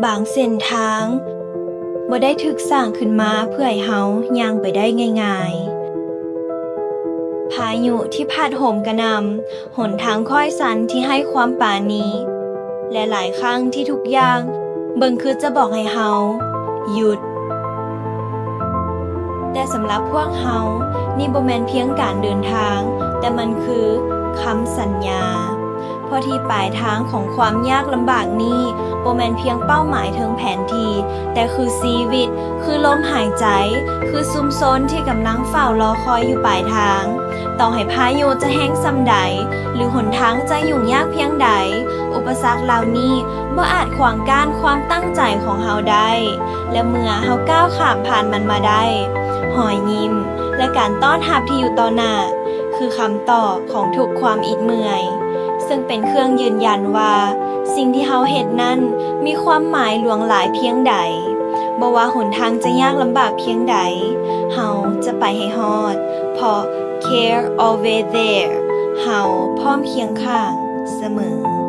ບາງເສັ້ນທາງບໍ່ໄດ້ຖືກສ້າງຂຶ້ນມາເພື່ອໃຫ້ເຮົາຍ່າງໄປໄດ້ງ່າຍໆ. ພາຍຸທີ່ພັດໂຫມກະໜ່ຳ, ຫົນທາງຄ້ອຍຊັນທີ່ໄຮ້ຄວາມປານີ, ແລະ ຫຼາຍຄັ້ງທີ່ທຸກຢ່າງເບິ່ງຄືຈະບອກໃຫ້ເຮົາຢຸດ. ແຕ່ສຳລັບພວກເຮົາ, ນີ້ບໍ່ແມ່ນພຽງການເດີນທາງ, ແຕ່ມັນຄືຄຳສັນຍາ. ເພາະທີ່ປາຍທາງຂອງຄວາມຍາກລຳບາກນີ້ ບໍ່ແມ່ນພຽງເປົ້າໝາຍເທິງແຜນທີ່, ແຕ່ຄືຊີວິດ, ຄືລົມຫາຍໃຈ, ຄືຊຸມຊົນທີ່ກຳລັງເຝົ້າລໍຄອຍຢູ່ປາຍທາງ. ຕໍ່ໃຫ້ພາຍຸຈະແຮງສ່ຳໃດ, ຫຼື ຫົນທາງຈະຫຍຸ້ງຍາກພຽງໃດ, ອຸປະສັກເຫຼົ່ານີ້ບໍ່ອາດຂວາງກັ້ນຄວາມຕັ້ງໃຈຂອງເຮົາໄດ້. ແລະ ເມື່ອເຮົາກ້າວຂ້າມຜ່ານມັນມາໄດ້, ຮອຍຍິ້ມ ແລະ ການຕ້ອນຮັບທີ່ຢູ່ຕໍ່ໜ້າ ຄືຄຳຕອບຂອງທຸກຄວາມອິດເມື່ອຍ, ເຊິ່ງເປັນເຄື່ອງຢືນຢັນວ່າ ສິ່ງທີ່ເຮົາເຮັດນັ້ນມີຄວາມໝາຍຫຼວງຫຼາຍພຽງໃດ. ບໍ່ວ່າຫົນທາງຈະຍາກລຳບາກພຽງໃດ, ເຮົາຈະໄປໃຫ້ຮອດ, ເພາະ Care Always There ເຮົາພ້ອມຄຽງຂ້າງສະເໝີ.